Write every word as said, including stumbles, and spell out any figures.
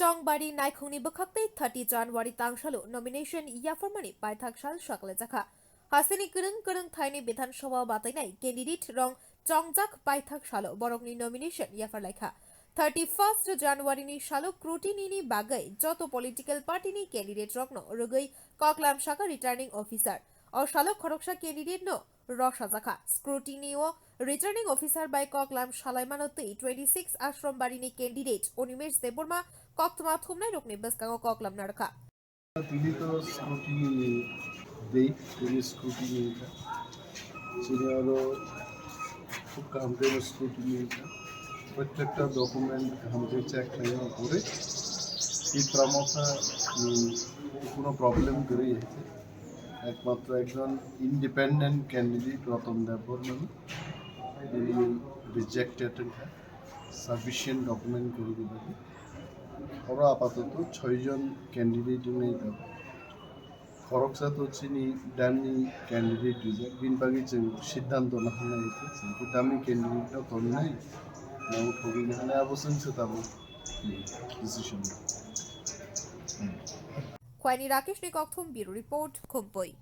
Tongbari naikhungni bwkhaktwi thirty January tangsalo nomination yapharmani paithak sal sakhlaijakha. Hasteni kwrwng kwrwng thaini Bidhan Sabha batainai candidate rok chongjak paithak salo borokni nomination yapharlaikha. Thirty first January ni salo scrutiny ni bagwi joto political party ni candidate rokno rwgwi koklam sakha returning officer. O salo khoroksa candidate no rosajakha. Scrutiny o returning officer bai koklam salaimano twi twenty six Ashram Bari ni candidate Animesh Debbarma koktwma thumnai rokni bwskango koklam narwkha. Tini to scrutiny ni day, tini scrutiny ni ta. Chini aro khub kaham khe scrutiny ni ta. Prottekta document kaham khe check khlai pore. Tipra Motha ni kuno problem kwrwi hai khe. Ekmatro ekjon independent candidate Ratan Debbarma ni tini rejected wngkha. Sufficient document kwrwi ni bagwi. Oro apatoto choi jon candidate wngnai tongo. Khoroksa to chini dummy candidate rijak, bini bagwi chwng siddhanto naharnai khe, chwng khe dummy candidate no tonnai, na uthogwi naharnai, abo chwng se tabuk decision. Khwaini Rakesh ni kokthum, Bureau Report, Khumpui.